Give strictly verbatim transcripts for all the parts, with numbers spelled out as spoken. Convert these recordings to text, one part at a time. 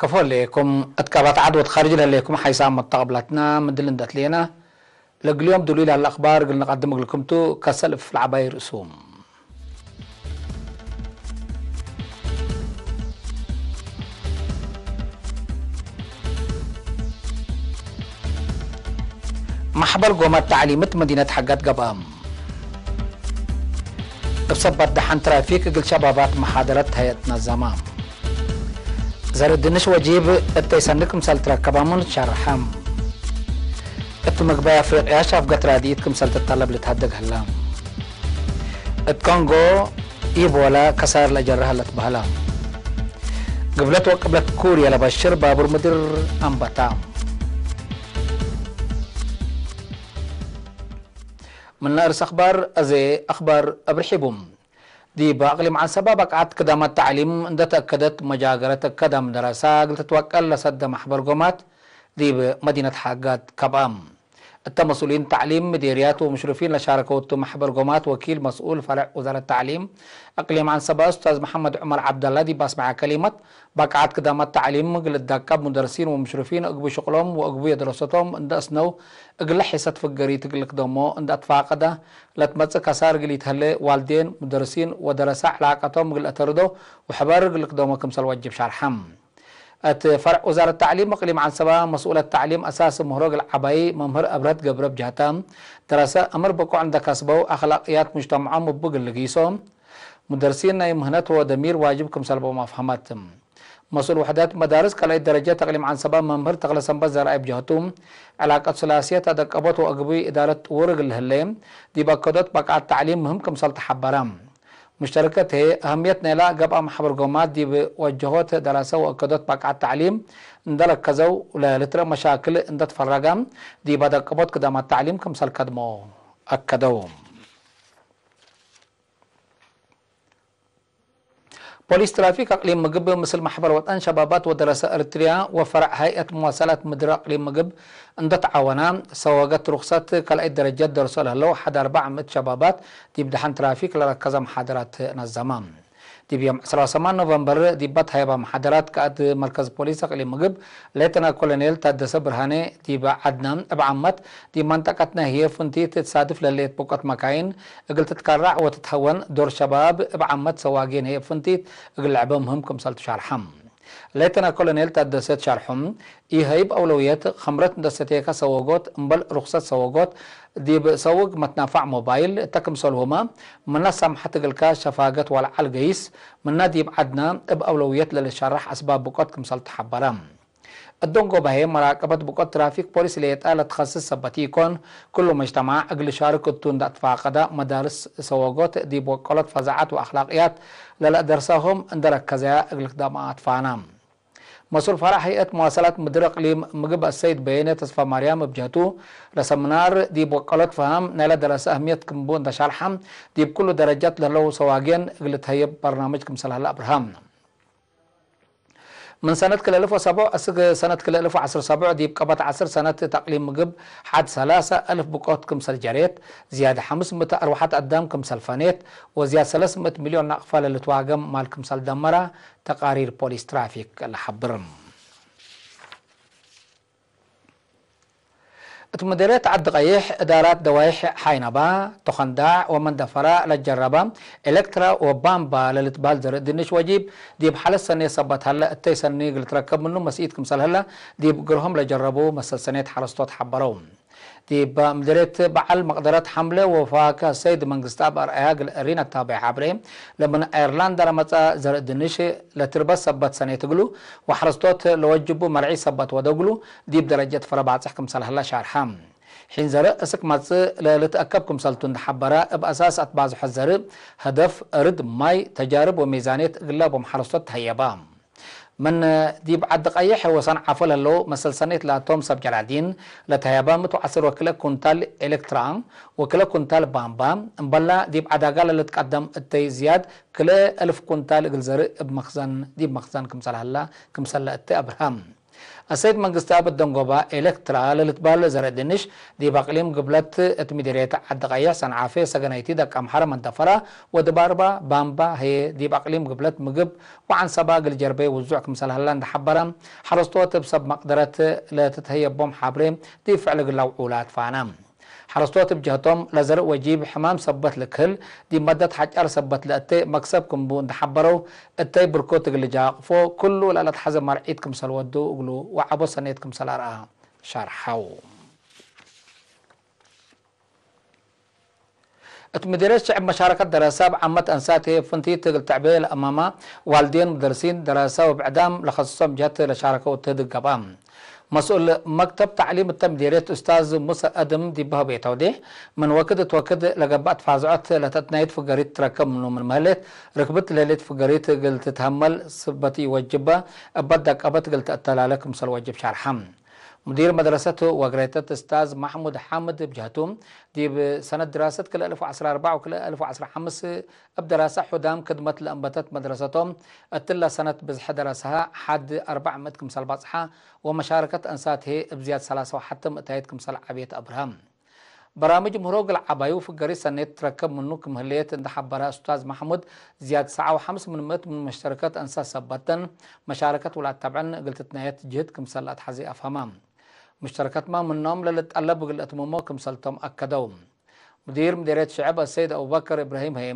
ከፎ ህሌኩም፣ እት ቀባት ዐድ ወትካርጅ ለህሌኩም ሓይሳም መተቀብላትና፣ ምድል እንደ ትሌና፣ ለእግል ዮም ድሉይ ለህለ አክባር እግል ንቀድም እግልኩም ቱ፣ ከሰል እፍ ለዐባይ ርእሱም። መሕበር ጎማት ተዕሊም እት መዲነት ሐጋት ገብአ። እብ ሰበት ደሐን ትራፊክ እግል ሸባባት መሓደረት ሀየት ነዘመ። ዘርእ ድንሽ ወጂብ እተይ ሰኒ ክምሰል ትረከበ ምን ሸርሐ። እት ምግባይ አፍሪቅያ ሻፍገት ራድኢት ክምሰል ትጠለብ ልትሀደግ ህለ። እት ኮንጎ ኢቦላ ከሳር ለጀረ ህለ ትበህለ። ግብለት ወቅብለት ኩርየ ለበሽር ባቡር ምድር አንበታ። ምነ እርስ አክባር አዜ አክባር እብ ርሒቡ። ዲብ አቅሊም ዐንሰባ በቅዓት ክዳማት ተዕሊም እንደ ተአከደት መጃገረት ከዳም ደረሳ እግል ትትወቀል ለሰደ መሕበር ጎማት ዲብ መዲነት ሓጋት ከብአ። እተ መስኡሊን ተዕሊም፣ ምዴርያት ወሙሽርፊን ለሻረከው እቱ መሕበር ጎማት ወኪል መስኡል ፈርዕ ውዛረት ተዕሊም አቅሊም ዐንሰባ ኡስታዝ መሐመድ ዑመር ዐብደላ ዲብ አስመዐ ከሊመት፣ በቅዓት ክዳማት ተዕሊም እግል ልዳቀብ ሙደርሲን ወሙሽርፊን እግቡ ሽቅሎም ወእግቡ የደረሰቶም እንደ እስነው እግለ ሒሰት ፍገሪት እግል ልክደሞ እንደ አትፋቀደ፣ ለትመጽእ ከሳር እግል ኢተህሌ ዋልዴን፣ ሙደርሲን ወደረሰ ዕላቀቶም እግል አተርዶ ወሕበር እግል ልክደሞ ክምሰል ወጅብ ሸርሐ። እት ፈርዕ ውዛረት ተዕሊም እቅሊም ዐንሰባ መስኡለት ተዕሊም አሳሲ ምህሮ እግል ዐባይ መምህር አብረህት ገብረ ብጅህተ፣ ደረሰ አምር ብቁዕ እንደ ከስበው አክላቅያት ሙጅተምዖም እቡ እግል ልጊሶ፣ ሙደርሲን ናይ ምህነት ወደሚር ዋጅብ ክምሰል ቦም አፍሀመት። መስኡል ውሕደት መዳርስ ካልኣይት ደረጀት እቅሊም ዐንሰባ መምህር ተክለሰንበት ዘርአይ ብጀህቱ፣ ዕላቀት ሱላስየት አደቀቦት ወአግቡይ እዳረት ጥውር እግል ህሌ፣ ዲብ አከዶት በቅዓት ተዕሊም ምህም ክምሰል ተሐበረ። ሙሽተረከት ህዬ፣ አህምየት ናይላ ገብአ መሕበር ጎማት ዲብ ወጀሆት ደረሰ ወአከዶት በቅዓት ተዕሊም እንደ ረከዘው፣ ለልትረእ መሻክል እንደ ትፈረገ፣ ዲብ አደቀቦት ክዳማት ተዕሊም ክምሰል ከድሞ አከደው። ፖሊስ ትራፊክ አቅሊም ምግብ ምስል መሕበር ወጠን ሸባባት ወደረሰ ኤርትርያ ወፈረዕ ሀይአት መዋሰላት ምድር አቅሊም ምግብ እንደ ተዓወና፣ ሰወገት ሩክሰት ካልኣይት ደረጀት ደርሶ ለህለው ሐድ አርበዕ ምእት ሸባባት ዲብ ደሐን ትራፊክ ለረከዘ መሓደራት ነዘመ። ዲብ ዮም ዕስራ ወሰማን ኖቨምበር ዲብ ተሀየበ መሓደራት፣ ቃእድ መርከዝ ፖሊስ አቅሊም ምግብ ሌተና ኮሎኔል ታደሰ ብርሃኔ፣ ዲብ ዐድነ እብ ዓመት ዲብ መንጠቀትነ ህዬ ፍንቲት ትሳድፍ ለህሌት ብቆት መካይን እግል ትትከራዕ ወትትሀወን፣ ዶር ሸባብ እብ ዓመት ሰዋጌን ህዬ ፍንቲት እግል ለዐበ ምህም ክምሰልቱ ሻርሐ። ሌተና ኮሎኔል ታደሰ እት ሻርሖም፣ ኢሀይብ አውለውየት፣ ከምረት እንደ ሰቴከ ሰወጎት፣ እምበል ሩክሰት ሰወጎት፣ ዲብ ሰውግ መትናፋዕ ሞባይል እተ ክምሰልሁመ፣ ምነ ሳምሐት እግልከ ሸፋገት ወለዐል ገይስ፣ ምነ ዲብ ዐድነ እብ አውለውየት ለልሸረሕ አስባብ ብቆት ክምሰልቱ ሐበረ። እት ደንጎበ ህዬ መራቀበት ብቆት ትራፊክ ፖሊስ ሌጠ ለትከስስ ሰበት ኢኮን፣ ክሉ መጅተማዕ እግል ሻርክ እቱ እንደ አትፋቀደ፣ መዳርስ ሰወጎት ዲብ ወቀሎት ፈዛዐት ወአክላቅያት ለለአደርሰሆም እንደ ረከዘያ እግል ክደማ አትፋና። መስኡል ፈረዕ ሀይአት መዋሰላት ምድር እቅሊም ምግብ አሰይድ በየነ ተስፋማርያም እብ ጀህቱ፣ ለሰምናር ዲብ ወቀሎት ፈሀም ናይለ ደረሰ አህምየት ክምቡ እንደ ሻርሐ፣ ዲብ ክሉ ደረጃት ለህለው ሰዋጌን እግል ልትሀየብ በርናምጅ ክምሰል ሀለ አብርሃም። ምን ሰነት ክልኤ አልፍ ወሰቡዕ እስክ ሰነት ክልኤ አልፍ ወዐስር ሰቡዕ ዲብ ቀበት ዐስር ሰነት ተቅሊም ምግብ ሐድ ሰላሰ አልፍ ብቆት ክምሰል ጀሬት፣ ዝያድ ሐምስ ምእት አርወሐት አዳም ክምሰል ፈኔት፣ ወዝያድ ሰለስ ምእት ሚልዮን ናቅፋ ለልትዋገም ማል ክምሰል ደመረ ተቃሪር ፖሊስ ትራፊክ ለሐብር። እት ምዴርየት ዐዲ ቀይሕ፣ እዳራት ደዋይሕ ሓይነባ፣ ተኸንዳዕ ወመንደፈራ ለጀረበ ኤለክትራ ወባምባ ለልትበህል ዘርእ ድንሽ ወጂብ፣ ዲብ ሐለት ሰኔ ሰበት ሀለ፣ እተይ ሰኒ እግል ልትረከብ ምኑ መስኢት ክምሰል ሀለ፣ ዲብ እግርሆም ለጀረቡ መሰል ሰኔት ሐረስቶት ሐበረው። ዲብ ምዴርየት በዐል መቅደረት ሐምለ ወፋክሀ ሰይድ መንግስትኣብ አርአያ እግል እሪን አታብዕ ሐብሬ፣ ለምን አይርላንድ ለመጽአ ዘርእ ድንሽ ለትርበት ሰበት ሰኔት እግሉ፣ ወሐረስቶት ለወጅቡ መርዒ ሰበት ወደ እግሉ፣ ዲብ ደረጀት ፍረ ባጽሕ ክምሰል ሀለ ሻርሐ። ሒን ዘርእ እስክ መጽእ ለልትአከብ ክምሰልቱ እንደ ሐበረ፣ እብ አሳስ አትባዝሖ ዘርእ፣ ሀደፍ፣ እርድ፣ ማይ፣ ተጃርብ ወሚዛንየት እግለ ቦም ሐረስቶት ተሀየበ። ምን ዲብ ዐዲ ቀይሕ ወሰንዓፎ ለህለው መሰል ሰኔት ላቶም ሰብ ጀራዲን ለተሀየበ ምእት ወዐስር ወክልኤ ኩንታል ኤለክትራ ወክልኤ ኩንታል ባምባ፣ እምበላ ዲብ ዐዳጋ ለልትቀደም እተይ ዝያድ ክልኤ አልፍ ኩንታል እግል ዘርእ እብ መክዘን፣ ዲብ መክዘን ክምሰል ሀላ ክምሰል ለእተ አብርሀ። አሰይድ መንግስተአብ እደንጎባ ኤሌክትራ ለልትበህል ዘርእ ድንሽ፣ ዲብ አቅሊም ግብለት እት ምዴርየት ዐዲ ቀይሕ፣ ሰንዓፌ፣ ሰገነይቲ፣ ደቀምሐረ፣ መንደፈራ ወድባርባ ባምባ ህዬ፣ ዲብ አቅሊም ግብለት ምግብ ወዐንሰባ እግል ጀርቤ ውዙዕ ክምሰል ሀላ እንዴ ሐበረ፣ ሐረስቶት እብ ሰብ መቅደረት ለትትሀየቦም ሐብሬ ዲብ ፍዕል እግል ለአውዑላ አትፋነ። ሐረስቶት እብ ጀህቶም፣ ለዘርእ ወጂብ ሕማም ሰበት ልክህል፣ ዲብ መደት ሐጫር ሰበት ለእቴ መክሰብ ክምቡ እንዴ ሐበረው፣ እተይ ብርኮት እግል ልጃቅፎ፣ ክሉ ለለአትሐዘ መርዒት ክምሰል ወዱ እግሉ ወዐቦ ሰኔት ክምሰል አርአ ሸርሐው። እት ምዲርየት ሽዕብ መሻረከት ደረሰ እብ ዓመት አንሳት ህዬ ፍንቲት እግል ተዕቤ ለአማማ ዋልዴን፣ ሙደርሲን፣ ደረሰ ወብዕዳም ለከስሶም ጀህት ለሻረከው ትህድግ ገብአ። መስኡል መክተብ ተዕሊም እተ ምዴርየት ኡስታዝ ሙሰ አድም ዲብ ሀቤ ተውዴሕ፣ ምን ወክድ እት ወክድ ለገብአት ፋዝዖት ለተአትናይት ፍገሪት ትረከብ ምኑ ምን መህሌት፣ ርክብት ለህሌት ፍገሪት እግል ትትሀመል ስበት ኢወጅበ፣ እበ ደቀበት እግል ተአተላለ ክምሰል ወጅብ ሸርሐ። ሙዲር መድረሰት ወግሬተት ኡስታዝ መሕሙድ ሓምድ እብ ጀህቱ፣ ዲብ ሰነት ድራሰት ክልኤ አልፍ ወዐስራ አርበዕ ወክልኤ አልፍ ወዐስራ ሐምስ እብ ደራሰ ሑዳም ክድመት ለአንበተት መድረሰቶም፣ እትለ ሰነት ብዝሐ ደረሰሃ ሐድ አርበዕ ምእት ክምሰል በጽሐ፣ ወመሻረከት አንሳት ህዬ እብ ዝያድ ሰላሰ ወሐተ ምእታይት ክምሰል ዐቤት አብርሀ። በራምጅ ምህሮ እግል ዐባዩ ፍገሪት ሰኔት ትረከብ ምኑ ክም ህሌት እንዴ ሐበረ ኡስታዝ መሕሙድ፣ ዝያድ ሰዓ ወሐምስ ምን ምእት ምን መሽተረከት አንሳት ሰበተን፣ መሻረከት ውላድ ተብዐን እግል ትትናየት ጅህድ ክምሰል ለአትሐዜ አፍሀመ። ሙሽተረከትመ ምኖም ለልትጠለብ እግል ለአትምሞ ክምሰልቶም አከደው። ሙዲር ምዴርየት ሽዕብ አሰይድ አቡበከር እብራሂም ህዬ፣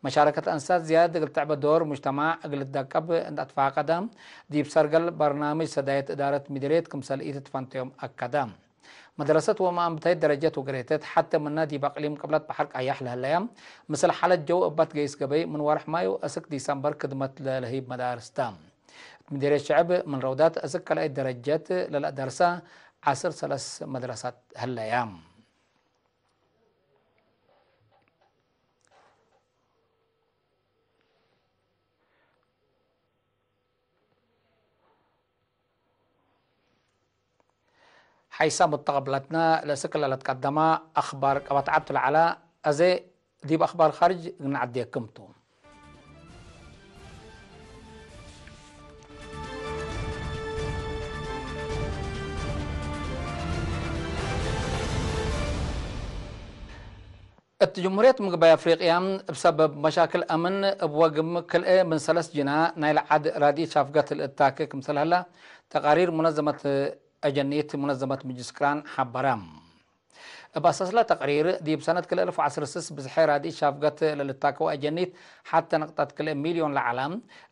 መሻረከት አንሳት ዝያድ እግል ትዕበ ዶር ሙጅተማዕ እግል ልትደቀብ እንዴ አትፋቀደ፣ ዲብ ሰርገል በርናምጅ ሰዳየት እዳረት ምዴርየት ክምሰል ኢትትፈንተዮም አከደ። መድረሰት ወመአንብታይት ደረጀት ወግሬተት ሐቴ ምነ ዲብ አቅሊም ቅብለት በሐር ቀያሕ ለህለየ፣ ምስል ሓለት ጀው እበ ትገይስ ገበይ ምን ወርሕ ማዩ እስክ ዲሰምበር ክድመት ለለህይብ መዳርስ ተ። እት ምዴርየት ሽዕብ ምን ረውዳት እስክ ካልኣይት ደረጀት ለለአደርሰ ዐስር ሰለስ መድረሳት ህለየ። ሐይሰ ሙተቀብለትነ ለእስክ ለለትቀደመ አክባር ቀበት ዐብቱ ለዐለ፣ አዜ ዲብ አክባር ካርጅ እግል ነዐዴክም ቱ። እት ጅምሁርየት ምግባይ አፍሪቅያ፣ እብ ሰበብ መሻክል አምን፣ እብ ወግም ክልኤ ምን ሰለስ ጅና ናይለ ዐድ ራድኢት ሻፍገት ለእታኬ ክምሰል ሀለ፣ ተቃሪር ሙነዘመት አጀኒት ሙነዘመት ምጅስክራን ሐበረ። እብ አሳስለ ተቅሪር፣ ዲብ ሰነት ክልኤ አልፍ ወዐስር ስስ ብዝሐ ራድኢት ሻፍገት ለልታከው አጀኒት ሐቴ ንቅጠት ክልኤ ሚልዮን ለዐለ፣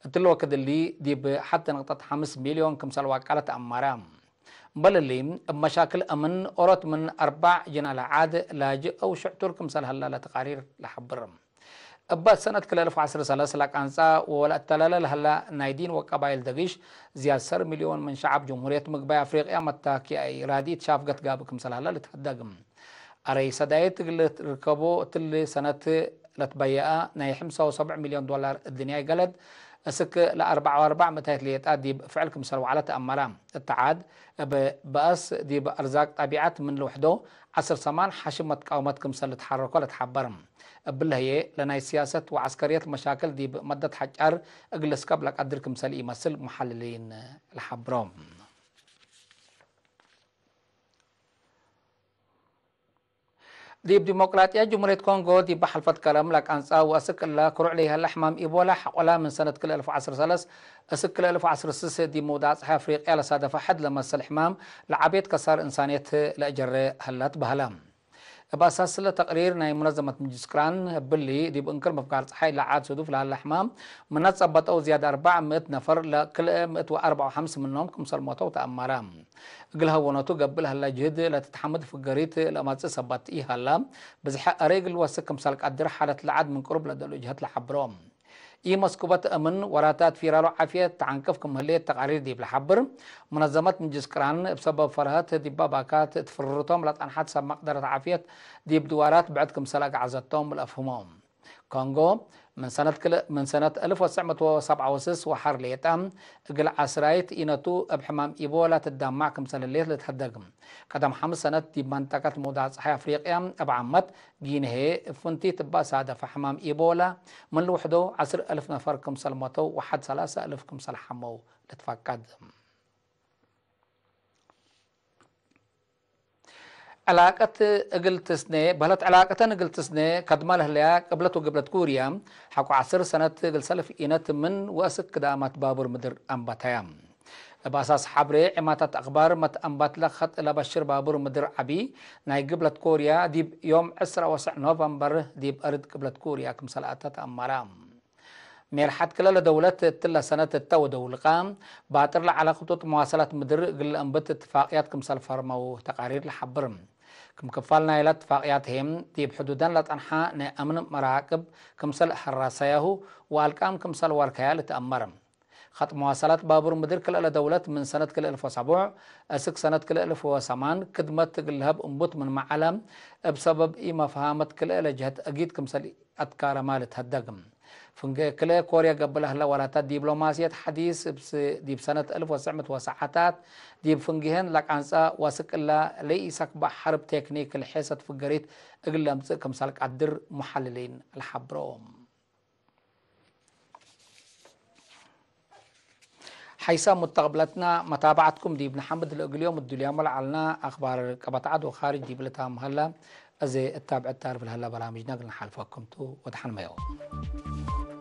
እትሊ ወክድ እሊ ዲብ ሐቴ ንቅጠት ሐምስ ሚልዮን ክምሰል ዋቀለት አማረ። እምበል እሊ፣ እብ መሻክል አምን ኦሮት ምን አርበዕ ጅና ለዐድ ላጅእ አው ሽዕቱር ክምሰል ሀለ ለተቃሪር ለሐብር። እበ ሰነት ክልኤ አልፍ ወዐስር ሰለስ ለቃንጻ ወለአተላለ ለሀላ ናይ ዲን ወቀባይል ደጊሽ፣ ዝያድ ሰር ሚልዮን ምን ሸዐብ ጅምሁርየት ምግባይ አፍሪቅያ መታኪያይ ራድኢት ሻፍገት ጋብእ ክምሰል ሀለ ልትሀደግ። አረይ ሰዳይት እግል ልትርከቦ እትሊ ሰነት ለትበየአ ናይ ሐምሳ ወሰብዕ ሚልዮን ዶላር እድንያይ ገለድ፣ እስክ ለአርበዕ ወአርበዕ ምእታይት ሌጣ ዲብ ፍዕል ክምሰል ወዐለ ተአመረ። እት ዐድ እብ በአስ ዲብ አርዛቅ ጠቢዐት ምን ልውሕዶ ዐስር ሰማን ሐሽም መትቃወመት ክምሰል ልትሐረኮ ለትሐበር። እብሊ ህዬ፣ ለናይ ስያሰት ወዐስከርየት መሻክል ዲብ መደት ሐጫር እግል ልስከብ ለቀድር ክምሰል ኢመስል ሙሐልሊን ለሐብሮ። ዲብ ዲሞቅራጥያት ጅምሁርየት ኮንጎ ዲብ ሐልፈት ከረም ለቃንጻ ወአስክ እለ ክሩዕ ለይሀለ ሕማም ኢቦላ ሐቆላ ምን ሰነት ክልኤ አልፍ ወዐስር ሰለስ እስክ ክልኤ አልፍ ወዐስር ስስ ዲብ መውዳቅ ጸሓይ አፍሪቅያ ለሳደፈ ሐድ ለመሰል ሕማም ለዐቤት ከሳር እንሳንየት ለአጀረ ሀለ ትበህለ። እብ አሳስለ ተቅሪር ናይ ሙነዘመት ምጅስክራን፣ እብሊ ዲብ እንክር ምፍጋር ጸሓይ ለዓድ ሱዱፍ ለሀለ ሕማም፣ ምነ ጸበጠው ዝያድ አርበዕ ምእት ነፈር፣ ለክልኤ ምእት ወአርበዕ ወሐምስ ምኖም ክምሰል ሞተው ተአመረ። እግል ሀወኖቱ ገብእ ለሀለ ጅህድ ለትትሐምድ ፍገሪት ለመጽእ ሰበት ኢሀለ፣ ብዝሐ አረ እግል ልወስክ ክምሰል ቀድር፣ ሓለት ለዐድ ምን ቅሩብ ለደሉ ጅሀት ለሐብሮ። ኢመስኩበት አምን ወራታት ፊራሮ ዓፍየት ተዐንቅፍ ክም ህሌት ተቃሪር ዲብ ለሐብር፣ ሙነዘመት ምጅስክራን እብ ሰበብ ፈርሀት ዲብ ባካት እት ፍርርቶም ለጸንሐት ሰብ መቅደረት ዓፍየት ዲብ ድዋራት ብዕድ ክምሰል አግዓዘቶም ለአፍህሞ። ኮንጎ፣ ምን ሰነት ክል-፣ ምን ሰነት አልፍ ወትሰዕ ምእት ወሰብዓ ወስስ ወሐር ሌጠ፣ እግል ዐስራይት ኢነቱ እብ ሕማም ኢቦላ ትዳማዕ ክምሰል ህሌት ልትሀደግ። ቀደም ሐምስ ሰነት ዲብ መንጠቀት መውዳቅ ጸሓይ አፍሪቅያ እብ ዓመት፣ ጊኒ ህዬ እብ ፍንቲት እበ ሳደፈ ሕማም ኢቦላ፣ ምን ልውሕዶ ዐስር አልፍ ነፈር ክምሰል ሞተው ወሐድ ሰላሰ አልፍ ክምሰል ሐመው ልትፈቀድ። ዕላቀት እግል ትስኔ፣ በህለት ዕላቀተን እግል ትስኔ ከድማ ለህለያ ቅብለት ወግብለት ኩርያ፣ ሐቆ ዐስር ሰነት እግል ሰልፍ ኢነት ምን ወአስክ ክዳማት ባቡር ምድር አንባታያ። እብ አሳስ ሐብሬ ዒማታት አክባር መትአንባትለ ኸጥ ለበሽር ባቡር ምድር ዐቢ ናይ ግብለት ኮርያ፣ ዲብ ዮም ዕስራ ወሰዕ ኖቨምበር ዲብ አርድ ግብለት ኮርያ ክምሰል አተ ተአመረ። ሜርሐት ክለ ለደውለት እትለ ሰነት እተ ወደውልቀ፣ ባጥር ለዐለ ክጡጥ መዋሰላት ምድር እግል ለአንብት እትፋቅያት ክምሰል ፈርመው ተቃሪር ለሐብር። ክም ክፋል ናይለ እትፋቅያት ህዬ፣ ዲብ ሕዱደን ለጸንሐ ናይ አምን መራቅብ ክምሰል ሐራሰያሁ ወአልቃም ክምሰል ወርከያ ልትአመር። ኸጥ መዋሰላት ባቡር ምድር ክልኤ ለደውለት ምን ሰነት ክልኤ እልፍ ወሰቡዕ እስክ ሰነት ክልኤ እልፍ ወሰማን ክድመት እግል ለሀብ እንቡት ምንመ ዐለ፣ እብ ሰበብ ኢመፍሃመት ክልኤ ለጀህት አጊድ ክምሰል አትካረማ ልትሀደግ። ፍንጌ ክልኤ ኮርየ ገብእ ለህለ ወላታት ዲብሎማስየት ሐዲስ እብ ስ-፣ ዲብ ሰነት እልፍ ወትሰዕ ምእት ወሰዓታት ዲብ ፍንጌህን ለቃንጸ ወስቅ እለ ለኢሰክበ ሐርብ ቴክኒክ ለሔሰት ፍገሪት እግል ለምጽእ ክምሰል ቀድር ሙሐልሊን ለሐብሮ። ሐይሳም ሙተቅብለትና መታብዐትኩም ዲብ ነሐምድ ለእግል ዮም እዱልያሙ ለዐልና አክባር ቀበት ዐድ ወካርጅ ዲብ ልታም ሀለ፣ እዜ እታብዕት ታርፍ ለሀለ በራምጅና እግል ነሓልፈኩም ቱ። ወደሐንመዮ።